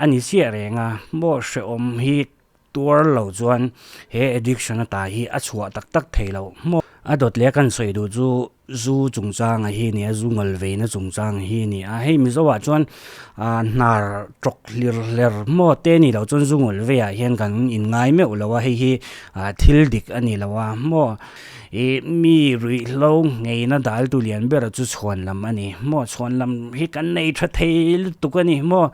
a ni chiah reng a maw hrehawm hi tuar lo chuan he addiction ata hi a chhuah tak tak thei loh maw. A dawt leh a kan sawi duh chu zu chungchang a hi a ni a zu ngawl veina chungchang hi a ni a hei mizo ah chuan ah hnar tawk hlir hler maw te a nih loh chuan zu ngawl vei ah hian kan inngai meuh lo a hei hi ah thil dik a ni lo a maw ih mi ruihhlo ngeina dal tu lian ber chu chhuan lam a ni maw chhuan lam hi kan nei tha thei lutuk a ni maw.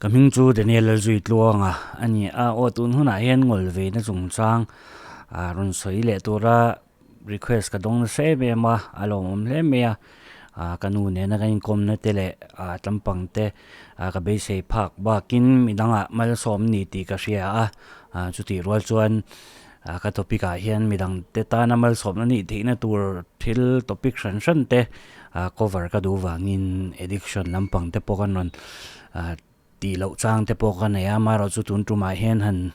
Ka hming chu Daniel Lalzuitluanga a ni a, aw tun hunah hian ngawl veina chungchang ah rawn sawi leh tura request ka dawng nasa em em a, a lawmawm hle mai a, ah ka nu nena kan inkawmna te leh ah tlampang te ah ka beisei phak bakin midangah malsawm ni tih ka hria a, ah chutih rual chuan ah ka topic ah hian midang te tana malsawmna nih theihna tur thil topic hran hran te ah cover ka duh vangin addiction lampang te pawh kan rawn ah tih loh chang te pawh ka nei a amaherawh chu tun tumah hian han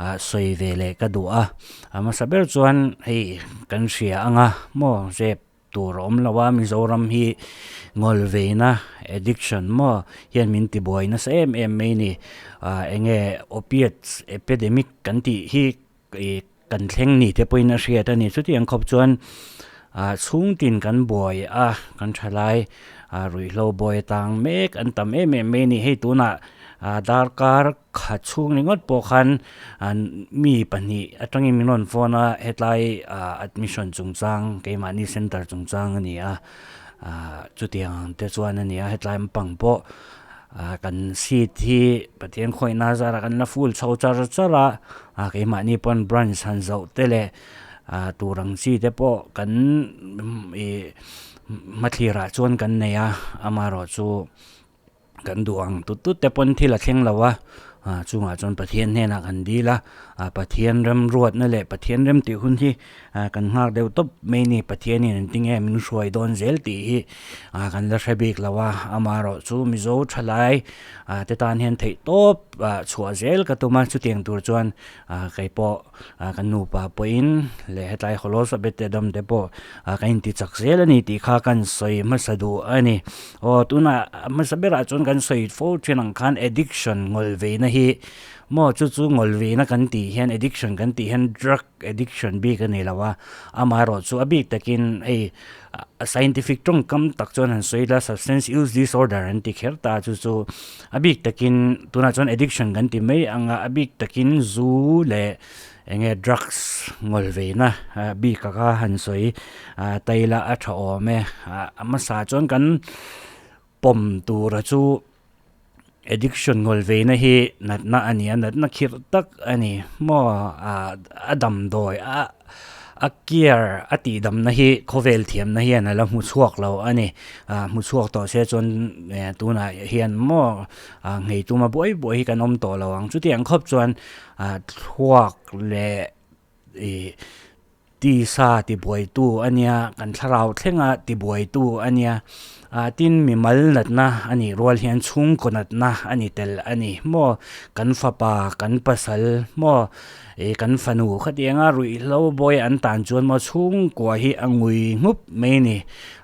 ah sawi ve leh ka duh a a hmasa ber chuan hei kan hria ang a maw zep tur a awm lo a Mizoram hi ngawl veina addiction maw hian min ti buai nasa em em mai a ni ah eng nge opiates epidemic kan tih hi ih kan thleng ni te pawhin a hriat a ni chutiang khawp chuan ah chhungtin kan buai a kan thalai ah ruihhlo buai atang mek an tam em em mai a ni hei tunah ah darkar khat chhung ringawt pawh khan an mi pahnih atangin min rawn phone a hetlai ah admission chungchang keimahni center chungchang a ni a ah chutiang ang te chuan a ni a hetlai lampang pawh. Ah kan seat hi Pathian khawihna zarah kan la full chho char char a ah keimahni pawn branch han zoh te leh ah tur ang chi te pawh kan ih hmathlir ah chuan kan nei a amaherawh chu kan duh ang tut tut te pawn thil a thleng lo a ah chungah chuan Pathian hnenah kan dil a ah Pathian remruatna leh Pathian rem tih hun hi ah kan nghak deuh tawp mai a ni Pathianin engtin nge min hruai dawn zel tih hi ah kan la hre bik lo a amaherawh chu Mizo thalai ah te tan hian theih tawp ah chhuah zel ka tum a chutiang tur chuan ah kei pawh ah kan nupa pawhin leh hetlai hawlaw sawh bet te dam te pawh ah kan inti chak zel a ni tih kha kan sawi hmasa duh a ni aw tunah hmasa berah chuan kan sawi fo thin ang khan addiction ngawl veina hi maw chu chu ngawl veina kan tih hian addiction kan tih hian drug addiction bik a ni lo a amaherawh chu a bik takin hei scientific tawngkam tak chuan han sawi ila substance use disorder an ti kher ta chu chu a bik takin tunah chuan addiction kan ti mai ang a a bik takin zu leh eng nge drugs ngawl veina bik a kha han sawi taila a tha awm e a hmasa chuan kan pawm tura chu. Addiction ngawl veina hi natna a ni a, natna khirh tak a ni maw ah a damdawi a a care a tihdamna hi khawvel thiamna hian a la hmu chhuak lo a ni ah hmu chhuak tawh se chuan eh tunah hian maw ah nghei tuma buai buai hi kan awm tawh lo ang chutiang khawp chuan ah thluak leh ih tisa tibuaitu a nia kan thlarau thlenga tibuaitu a nia ah tin mimal natna a nih rual hian chhungkaw natna a ni tel a ni maw kan fapa kan pasal maw ih kan fanu khatianga ruihhlo bawi an tan chuan maw chhungkua hi a ngui nghup mai a ni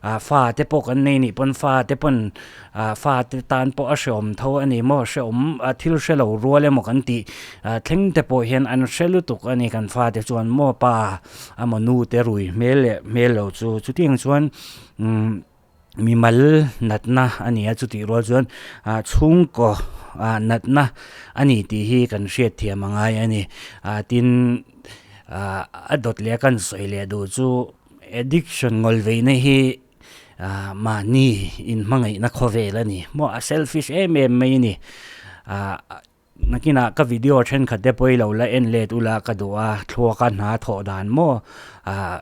ah fa te pawh kan nei nih pawn fa te pawn ah fa te tan pawh a hreawm tho a ni maw hreawm ah thil hre lo rual emaw kan tih ah thleng te pawh hian an hre lutuk a ni kan fa te chuan maw pa emaw nu te rui hmel leh hmel lo chu chutiang chuan umm mimal natna a ni a chutih rual chuan ah chhungkaw ah natna a ni tih hi kan hriat thiam a ngai a ni ah tin ah a dawt leh a kan sawi leh duh chu addiction ngawl veina hi. Ah mahni inhmangaihna khawvel a ni maw a selfish em em mai a ni ah nakinah ka video thenkhat te pawh i lo la en let ula ka duh a thluaka hna thawh dan maw ah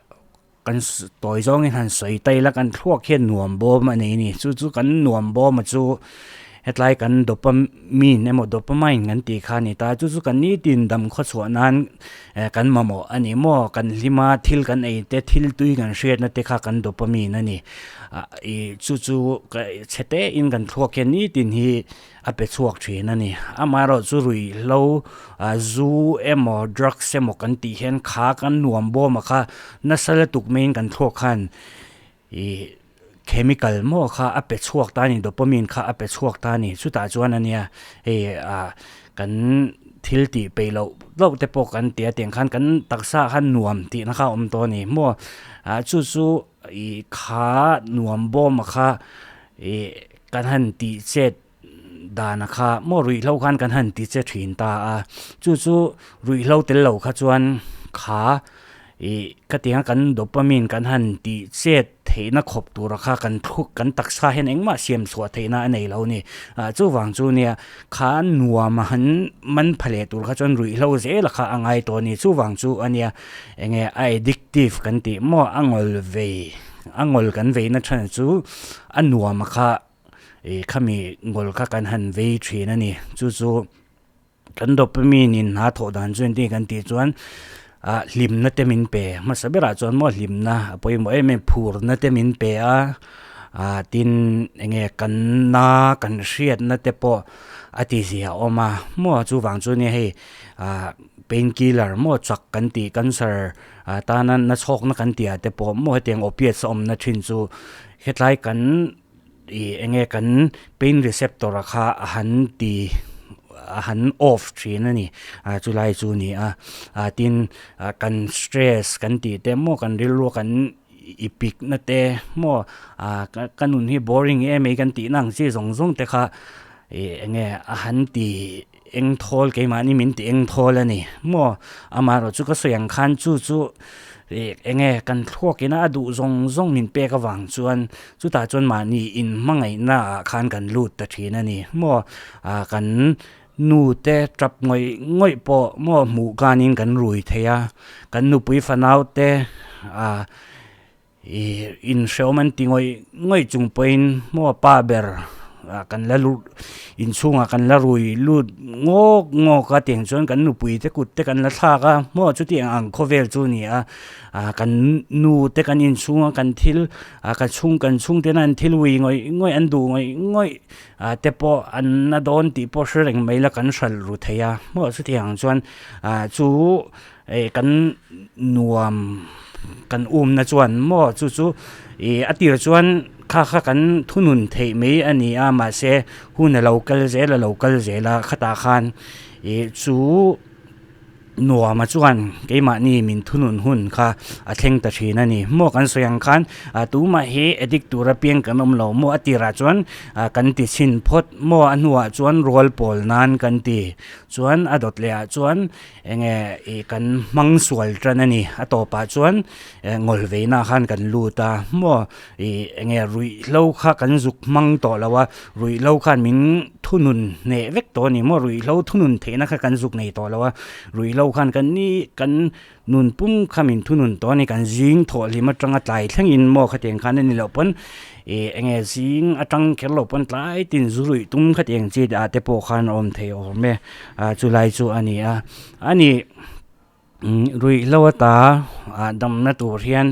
kan tawi zawngin han sawi ta ila kan thluak hian nuam bawm a nei a ni chu chu kan nuam bawm a chu hetlai kan dopamine emaw dopamine kan tih kha a ni ta chu chu kan nitin dam khawchhuah nan eh kan mamawh a ni maw kan hlim a thil kan ei te thil tui kan hriatna te kha kan dopamine a ni ah ih chu chu chhe te in kan thluak hian nitin hi a pe chhuak thin a ni amaherawh chu ruihhlo ah zu emaw drugs emaw kan tih hian kha kan nuam bawm a kha nasa lutuk maiin kan thluak khan ih. chemical maw kha a pe chhuak ta a ni dopamine kha a pe chhuak ta a ni chutah chuan a nia hei ah kan thil tih peih loh loh te pawh kan ti a tiang khan kan taksa ah khan nuam tihna kha a awm tawh a ni maw ah chu chu ih kha nuam bawm a kha ih kan han tih chet dana kha maw ruihhlo khan kan han ti che thin ta a chu chu ruihhlo tel lo kha chuan kha ih ka ti ang kan dopamine kan han tih chet theihna khawp tura kha kan thluk kan taksa hian engmah siam chhuah theihna a nei lo a ni ah chuvang chu nia kha nuam a han man pha leh tur kha chuan ruihhlo zel a kha a ngai tawh a ni chuvang chu a nia eng nge a addictive kan tih maw a ngawl vei a ngawl kan veina chhan chu a nuam a kha. Ih khami ngawl kha kan han vei thin a ni chu chu kan dopamine in hna thawh dan chu engtin kan tih chuan ah hlimna te min pe hmasa berah chuan maw hlimna a pawimawh em em phurna te min pe a ah tin eng nge kan na kan hriatna te pawh a ti zia a awm a maw chuvang chu nia hei ah pain killer maw chak kan tih cancer ah tana na chhawkna kan tih ah te pawh maw hetiang opiates a awmna thin chu hetlai kan. Ih eng nge kan pain receptor a kha a han ti a han off thin a ni ah chulai chu a ni a ah tin ah kan stress kan tih te maw kan rilru kan ipik na te maw ah ka nun hi boring em mai kan tih na ang chi zawng zawng te kha ih eng nge a han ti eng thawl keimahni min ti eng thawl a ni maw amaherawh chu ka sawi ang khan chu chu ih eng nge kan thluak ina a duh zawng zawng min pek avang chuan chutah chuan mahni in hmangaihna ah khan kan lut ta thin a ni maw ah kan nu te tap ngawih ngawih pawh maw hmuh kanin kan rui thei a kan nupui fanau te ah Ih inhrehawm an ti ngawih ngawih chung pawhin maw pa ber ah kan la lut inchhungah kan la rui lut ngawk ngawk a tiang chuan kan nupui te kut te kan la thlak a maw chutiang ang khawvel chu a ni a ah kan nu te kan inchhunga kan thil ah ka chhung kan chhung tena an thil ui ngawih ngawih an duh ngawih ngawih ah te pawh an na dawn tih pawh hre reng mai la kan hralh ru thei a maw chutiang chuan ah chu. Hei kan nuam kan umna chuan maw chu chu ih a tir chuan kha kha kan thunun theih mai a ni a mahse hun a lo kal zel a lo kal zel a khatah khan ih chu nuama chuan keimahni min thunun hun kha a thleng ta thin a ni maw kan sawi ang khan ah tumah hi addict tura piang kan awm lo maw a tirah chuan ah kan ti chhin phawt maw a hnuah chuan rual pawl nan kan ti chuan a dawt leh ah chuan. Enge ih kan hmang sual tan a ni a tawpah chuan ngawl veina khan kan lut a maw ih enge ruihhlo kha kan zuk hmang tawh lo a ruihhlo khan min thunun hneh vek tawh a ni maw ruihhlo thunun theihna kha kan zuk nei tawh lo a ruihhlo khan kan ni kan nun pum kha min thunun tawh a ni kan zing thawh hlim atanga tlai thlengin maw khatiang khan a ni loh pawn Ih enge zing atang kher lo pawn tlai tin zu ruih tum khatiang chi ah te pawh khan a awm thei awm e ah chulai chu a ni a a ni ruihhlo ata ah damna tur hian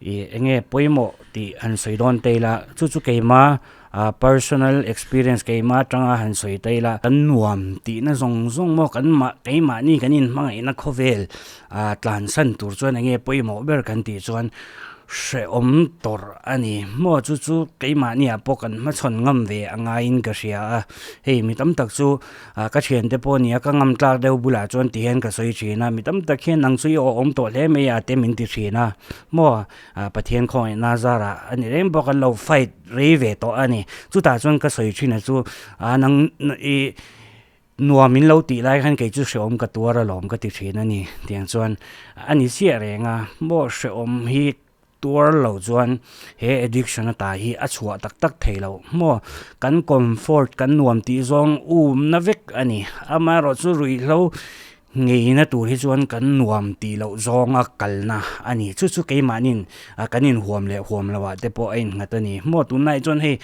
ih enge pawimawh tih han sawi dawn ta ila chu chu keima ah personal experience keima atanga han sawi ta ila kan nuam tihna zawng zawng maw kan mah keimahni kan inhmangaihna khawvel ah tlansan tur chuan enge pawimawh ber kan tih chuan. Hrehawm tawrh a ni. Maw chu chu keimahniah pawh kan hmachhawn ngam ve a ngaiin ka hria a. Hei mi tam tak chu ka thiante pawh nia ka ngam tlak deuh bulah chuan ti hian ka sawi thin a. Mi tam tak hian nang chu i awh awm tawh hle mai a te min ti thin a. Maw Pathian khawngaihna zarah a ni reng bawk an lo fight rei ve tawh a ni. Chutah chuan ka sawi thin a chu nang i Nuam in lo tih lai khan kei chu hrehawm ka tuar alawm ka ti thin a ni. Tiang chuan a ni chiah reng a, maw hrehawm hi tuar lo chuan he addiction ata hi a chhuah tak tak thei lo. Maw kan comfort kan nuam tih zawng umna vek a ni. Amaherawh chu ruihhlo ngeina tur hi chuan kan nuam tih loh zawnga kalna a ni. Chu chu keimahniin kan inhuam leh huam loh ah te pawh a innghat a ni. Maw tunlai chuan hei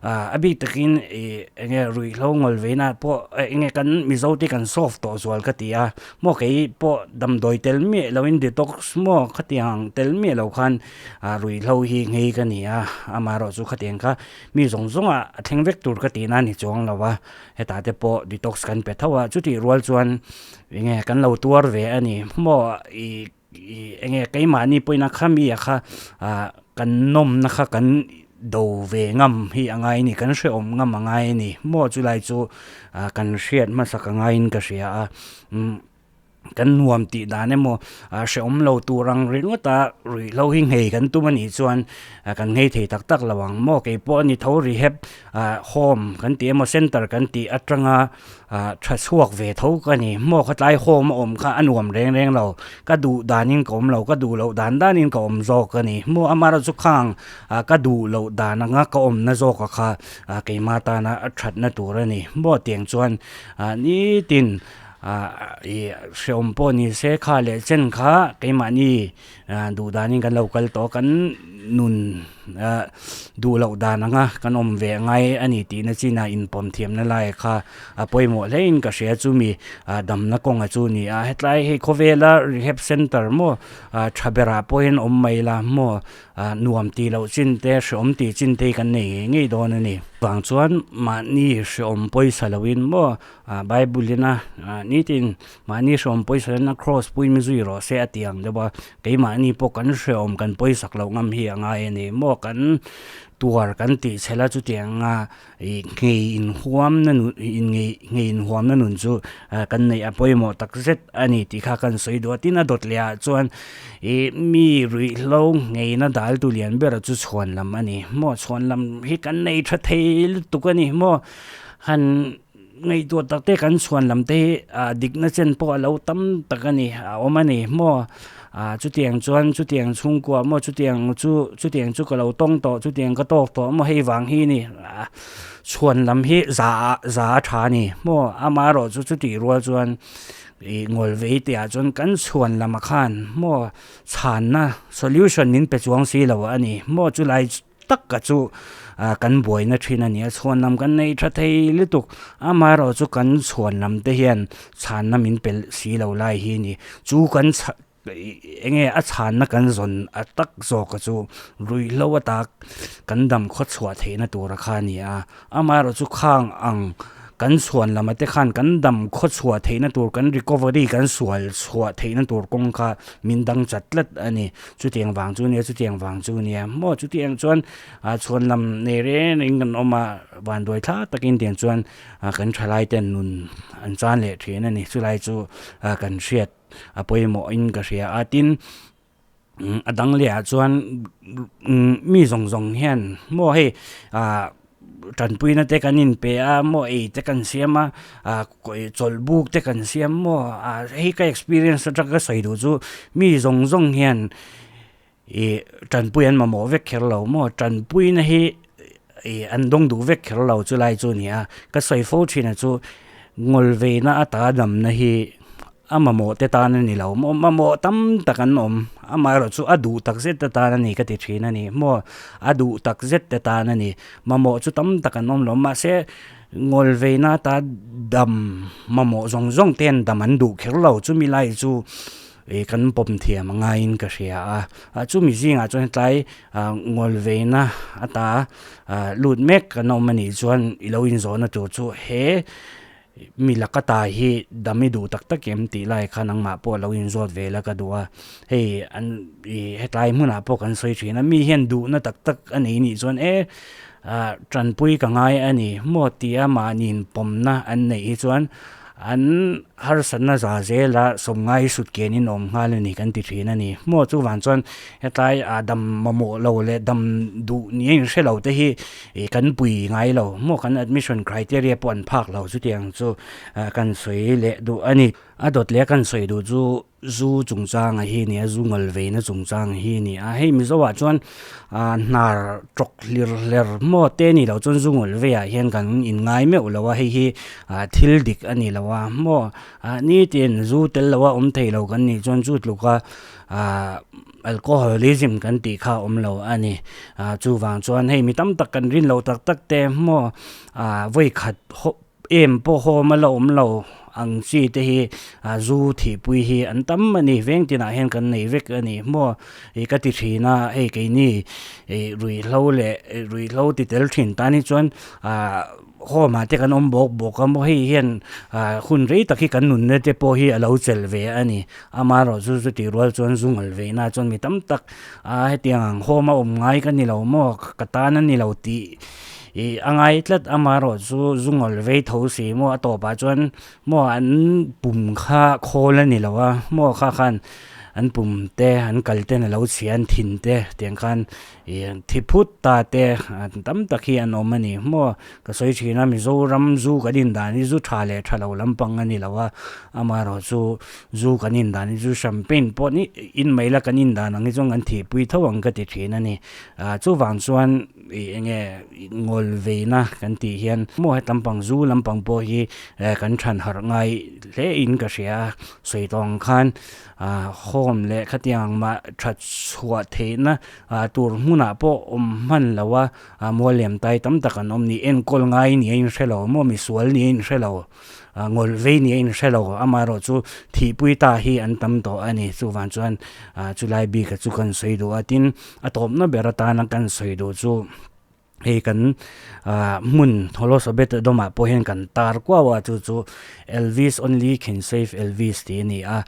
A bik takin ih eng nge ruihhlo ngawl veina pawh eng nge kan Mizo te kan solve tawh zual ka ti a, maw kei pawh damdawi tel miah loin detox maw khatiang tel miah lo khan ah ruihhlo hi nghei ka ni a, amaherawh chu khatiang kha mi zawng zawng ah a thleng vek tur ka tihna a ni chuang lo a, hetah te pawh detox kan pe tho a, chutih rual chuan eng nge kan lo tuar ve a ni maw ih. Ih eng nge keimahni pawhin a kha mi a kha ah kan nawmna kha kan. do ve ngam hi a ngai a ni, kan hrehawm ngam a ngai a ni maw chulai chu kan hriat hmasak a ngaiin ka hria a. Kan nuam tih dan emaw hrehawm lo tur ang ringawt a ruihhlo hi nghei kan tum a nih chuan kan nghei thei tak tak lo ang maw keipawh a ni tho rehab home kan tih emaw center kan tih atanga tha chhuak ve tho ka ni maw khatlai home a awm kha a nuam reng reng lo ka duh danin ka awm lo ka duh loh dan danin ka awm zawk a ni maw amaherawhchu khang ka duh loh dan anga ka awmna zawk a kha keimah tana a thatna tur a ni maw tiang chuan nitin. Ah ih hrehawm pawh ni se kha leh chen kha keimahni ah duh danin kan lo kal tawh a kan nun ah duh loh dan anga kan awm ve a ngai a ni tihna chin a inpawm thiamna lai kha a pawimawh hle in ka hria chumi ah damna kawnga chu a ni a hetlai hei khawvela rehab centre maw ah tha berah pawhin awm mai la maw ah nuam tih loh chin te hrehawm tih chin te hi kan nei ngei ngei dawn a ni. Vang chuan mahni hrehawm pawisa loin maw Ah Bible ina nitin mahni hreawm pawisa ina cross pui mi zui rawh se a ti ang deuh a, keimahni pawh kan hreawm kan pawisak loh ngam hi a ngai a ni maw kan tuar kan tih chhel a chutianga ih nghei inhuam na nun in nghei inhuam na nun chu kan neih a pawimawh tak zet a ni tih kha kan sawi duh a tin a dawt leh ah chuan ih mi ruihhlo ngheina dal tu lian ber chu chhuan lam a ni maw chhuan lam hi kan nei tha thei lutuk a ni maw han. Ngaihtuah tak te kan chhuan lam te hi ah dikna chen pawh a lo tam tak a ni a awm a ni maw ah chutiang chuan chutiang chhungkua maw chutiang chu chutiang chu ka lo tawng tawh chutiang ka tawk tawh maw hei vang hi ni ah chhuan lam hi za ah za a tha a ni maw amaherawh chu chutih rual chuan ih ngawl vei tih ah chuan kan chhuan lamah khan maw chhanna solution min pe chuang si lo a ni maw chulai tak a chu ah kan buaina thin a ni a chhuan lam kan nei tha thei lutuk amaherawh chu kan chhuan lam te hian chhanna min pe si lo lai hi a ni chu kan chha eng nge a chhanna kan zawn a tak zawk a chu ruihhlo ata kan dam khaw chhuah theihna tur a kha a ni a amaherawh chu khang ang. Kan chhuan lam ate khan kan dam khaw chhuah theihna tur kan recovery kan sual chhuah theihna tur kawng kha min dang chat tlat a ni. Chutiang vang chu nia chutiang vang chu nia maw chutiang chuan ah chhuan lam nei reng reng kan awm a vanduai thla takin tiang chuan ah kan thalai ten nun an chan leh thin a ni. Chulai chu ah kan hriat a pawimawh in ka hria a tin a dang leh ah chuan mi zawng zawng hian maw hei ah tanpuina te kan inpe a maw ei te kan siam a ah chawlh buk te kan siam maw ah hei ka experience atang ka sawi duh chu mi zawng zawng hian ih tanpui an mamawh vek kher lo maw tanpuina hi ih an dawng duh vek kher lo chulai chu a ni a ka sawi fo thin a chu ngawlveina ata damna hi. A mamawh te tan a ni lo maw? Mamawh tam tak an awm. Amaherawhchu a duh tak zet te tan a ni ka ti thin a ni maw? A duh tak zet te tan a ni. Mamawh chu tam tak an awm lo. Mahse, ngawlveina ata dam mamawh zawng zawng te hian dam an duh kher lo. Chumi lai chu ih kan pawm thiam a ngaiin ka hria a. Ah chumi zingah chuan hetlai ah ngawlveina ata ah lut mek kan awm a nih chuan i lo inzawhna tur chu he Mi laka ta hi dam i duh tak tak em tih lai kha nangmah pawh lo inzawt ve la ka duh a, hei an ih hetlai hmunah pawh kan sawi thin a, mi hian duhna tak tak a nei nih chuan e ah tanpui ka ngai a ni maw tia mahni inpawmna an neih hi chuan an harsatna za zela sawmngai sut kian in awm nghal a ni kan ti thin a ni maw chuvang chuan hetlai ah dam mamawh lo leh dam duh ni a inhre lo te hi Ih kan pui ngai lo maw kan admission criteria pawh an phak lo chutiang chu kan sawi leh duh a ni. A dawt leh a kan sawi duh chu zu chungchanga hi a ni a, zu ngal veina chungchang hi a ni a. Hei Mizoah chuan ah hnar tawk hlir hler maw te ni lo chuan zu ngal veiah hian kan inngai meuh lo a, hei hi ah thil dik a ni lo a maw. Ah nitin zu tel lo a awm thei lo kan nih chuan chu tluka ah Alcoholism kan tih kha awm lo a ni. Ah chuvang chuan hei mi tam tak kan rin lo tak tak te maw ah vawi khat haw em pawh hawm a la awm lo ang chi te hi ah zu thihpui hi an tam a ni. Veng tinah hian kan nei vek a ni maw ih ka ti thin a, hei keini ih ruihhlo leh ruihhlo ti tel thin tan hi chuan ah. Home ah te kan awm bawk bawk a maw hei hian ah hun rei tak hi kan nunna te pawh hi a lo chelh ve a ni. Amaherawh chu chutih rual chuan zu ngal ve na chuan mi tam tak ah hetiang ang home a awm ngai ka ni lo maw ka tan a ni lo tih ih a ngai tlat. Amaherawh chu zu ngal vei tho si maw a tawpah chuan maw an pum kha khawl a ni lo a maw kha khan an pum te an kal ten a lo chhia an thin te tiang khan Ih thi phut ta te tam tak hi an awm a ni maw? Ka sawi thin a, Mizoram zu kan indan hi zu tha leh tha lo lampang a ni lo a, amaherawh chu zu kan indan hi chu champagne pawh ni in mai la kan indan ang hi chuan kan thihpui tho ang ka ti thin a ni. Ah chuvang chuan ih eng nge ngawl veina kan tih hian maw he lampang zu lampang pawh hi kan than harh ngai hle in ka hria a, sawi tawh ang khan ah home leh khatiang mah that chhuah theihna ah tur hmunah pawh awm hman lo a, ah mual liam tai tam tak an awm ni, enkawl ngai ni a inhre lo maw, misual ni a inhre lo, ah ngawlh vei ni a inhre lo, amaherawh chu thihpui ta hi an tam tawh a ni, chuvang chuan ah chulai bik a chu kan sawi duh a, tin a tawpna ber atana kan sawi duh chu hei kan ah hmun Holosobet dawmah pawh hian kan tar kuau a chu chu Elvis only can save Elvis tih a ni a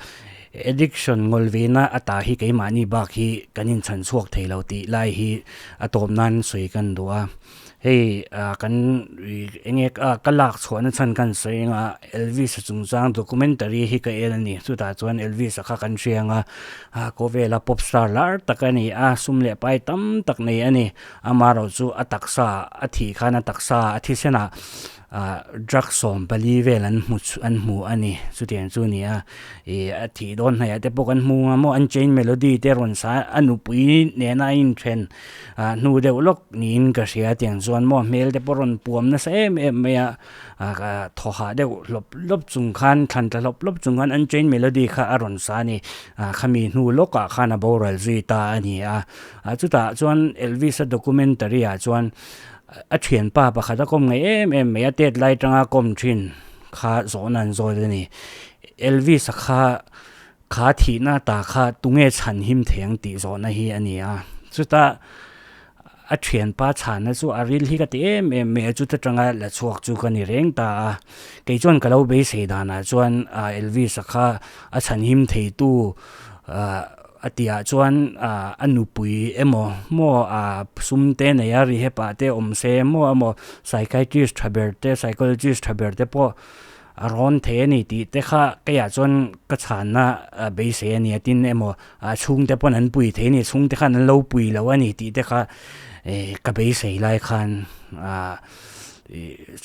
addiction ngawl vena a ta hi keimahni bak hi kan inchhan chhuak thei lo tih lai hi a tawp nan sawi kan duh a hei ah kan eng nge ka lak chhuahna chhan kan sawi anga Elvis a chungchang documentary hi ka en a ni chutah chuan Elvis a kha kan hria anga ah khawvela pop star lar tak a ni a sum leh pai tam tak nei a ni. Amaherawh chu a taksa a thih khan a taksa a thisenah ah drugs 14 vel an hmu an hmu a ni. Chutiang chu a ni a, ih a thih dawn hnaihah te pawh kan hmu ang a maw Unchained Melody te rawn sa a nupui nena a inthen ah hnu deuh lawk niin ka hria tiang chuan maw hmel te pawh rawn puam nasa em em mai a. Ah thaw hah deuh hlawp hlawp chung khan thlan tla hlawp hlawp chung khan Unchained Melody kha a rawn sa a ni. Ah khami hnu lawkah khan a boral zui ta a ni a. Ah chutah chuan Elvis a documentary ah chuan a thianpa pakhat a kawm ngei em em mai a tet lai tanga kawm thin kha zawhna an zawt a ni. Elvis a kha kha thihna ta kha tunge chhan him thei ang tih zawhna hi a ni a. Chutah a thianpa chhana chu a ril hi ka ti em em mai a, chuta tanga la chhuak chu ka ni reng ta a. Kei chuan ka lo beisei danah chuan ah Elvis a kha a chhan him theitu ah A tihah chuan a nupui emaw maw a sum te nei a rehab ah te awm se maw emaw psychiatrist tha ber te psychologist tha ber te pawh a rawn thei a ni tih te kha keiah chuan ka chhanna beisei a ni a tin emaw a chhungte pawn an pui thei a ni chhungte khan an lo pui lo a ni tih te kha ka beisei lai khan ah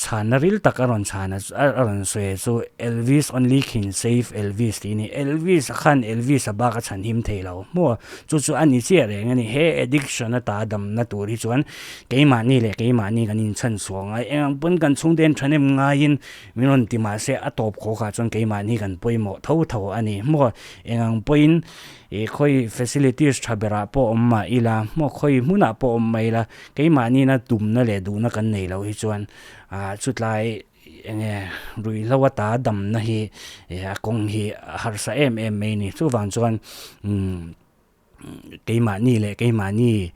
Chhanna ril tak a rawn chhan a a rawn sawi a chu Elvis only can save Elvis tih a ni. Elvis a khan Elvis a bak a chhan him thei lo maw? Chu chu a ni chiah reng a ni. He addiction ata damna tur hi chuan keimahni leh keimahni kan inchhan chhuah ngai. Eng ang pawn kan chhungte an thahnem ngaiin min rawn ti mah se a tawp khawkah chuan keimahni kan pawimawh tho tho a ni maw? Eng ang pawhin Ih khawi facilities tha berah pawh awm mah ila, maw khawi hmunah pawh awm mah ila, keimahniina tumna leh duhna kan nei loh hi chuan ah chutlai eng nge ruihhlo ata damna hi a kawng hi a harsa em em mai a ni. Chuvang chuan umm keimahni leh keimahni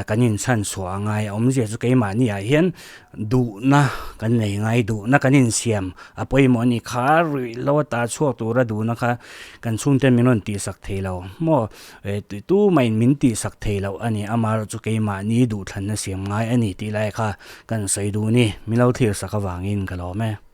kan inchhan chhuah a ngai a, awmzia chu keimahni ah hian Duhna kan nei ngai, duhna kan insiam a pawimawh a ni. Kha ruihhlo ata chhuak tura duhna kha kan chhungten min rawn tihsak thei lo maw? Tumah in min tihsak thei loh a ni. Amaherawh chu keimahni duhthlanna siam ngai a ni tih lai kha kan sawi duh ni. Min lo thlir sak avangin ka lawm e.